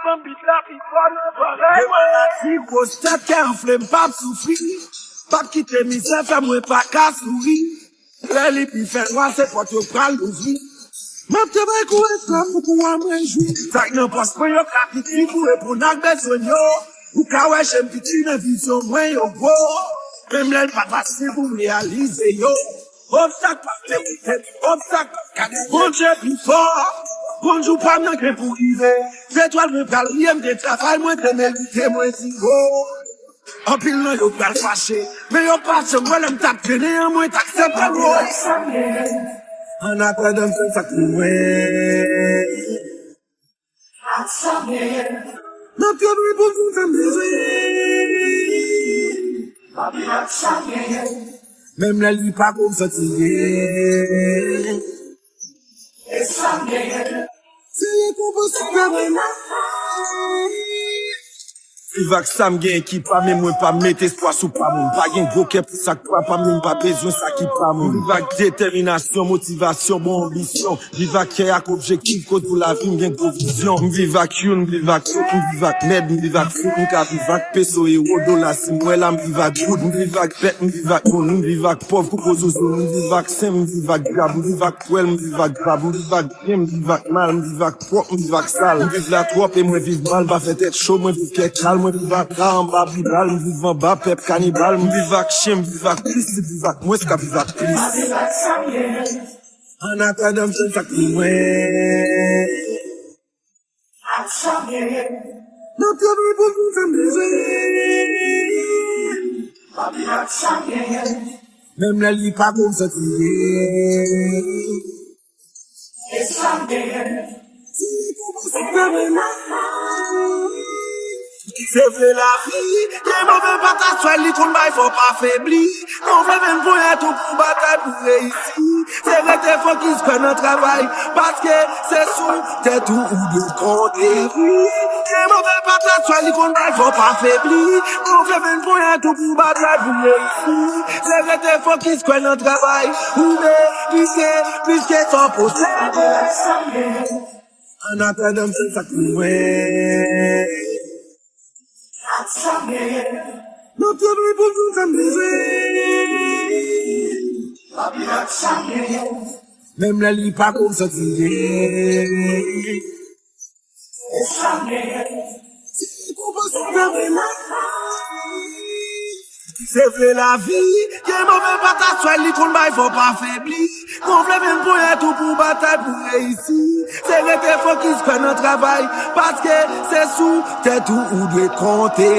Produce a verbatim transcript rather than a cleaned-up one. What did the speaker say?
Manm bib la pi fò nan zòrèy mwen. Maladi pwostat, kè anfle, m p ap soufri. P ap kite mizè fè mwen pa ka souri. Lè li pi fè nwa, se pòt yo pral louvri. M ap travay kou esklav pou kou a mwen jwi. Sa k nan pòch mwen yo ka piti pou reponn ak bezwen yo. Ou ka wè je m piti nan vizyon mwen yo gwo. Menm lè l pa fasil pou m reyalize yo. Obstak pa fè m tèt, obstak pa kale. Bondye pi fò. Bonjou pa m nan gen pou rive. Zetwal mwen pral riye, m gen travay mwen te merite, mwen di wo. Anpil nan yo pral fache, men yo pa janm wè lè m t ap trennen an, mwen t aksepte l wo. An atandan m fè sa k pou mwen. Nan travay pou m fè m bezwen. Menm lè li pa konn santi byen. Se rekonpans travay mwen. Viv ak sa m gen ki pa m, men mwen pa met espwa sou pa moun. Pa gen gwo kè pou sa k pa pa m, men m pa bezwen sa ki pa moun. Viv ak detèminasyon, motivasyon, bon anbisyon. Viv ak kè ak objektif, kote pou lavi m gen gwo vizyon. M viv ak youn, m viv ak tout, m viv ak nèd, m viv ak fout, m ka viv ak peso, ewo, dola, si m wè la, m viv ak goud, m viv ak bèt, m viv ak moun, m viv ak pòv, kouko zouzoun, m viv ak sen, m viv ak dyab, m viv ak pwèl, m viv ak grab, m viv ak byen, m viv ak mal, m viv ak pwòp, m viv ak sal. M viv la twòp e mwen viv mal, pa fè tèt cho, mwen viv kè kal, mwen viv atra anba boudal, m viv anba pèp kanibal, m viv ak chen, m viv ak plis, m viv ak mwens ka viv ak plis. An atandan m fè sa k pou mwen. Nan travay pou m fè m bezwen. Menm lè li pa konn santi byen. Se vre lavi, gen move pataswèl, li konn bay fò pa febli. Konfle vin pou yon tou pou batay pou reyisi. Se rete fokis, kwè nan travay, paske se sou tèt ou ou dwe konte. Wi, gen move pataswèl, li konn bay fò pa febli. Konfle vin pou yon tou pou batay pou reyisi. Se rete fokis, kwè nan travay, ou merite plis ke sa w posede. An atandan m fè sa k pou mwen. Nan travay pou m jwenn sa m bezwen. Menm lè li pa konn santi byen. Se rekonpans travay mwen. Se vre lavi, gen move pataswèl, li konn bay fò pa febli. Konfle vin pou yon tou pou batay pou reyisi. Se rete fokis, kwè nan travay, paske se sou tèt ou ou dwe konte.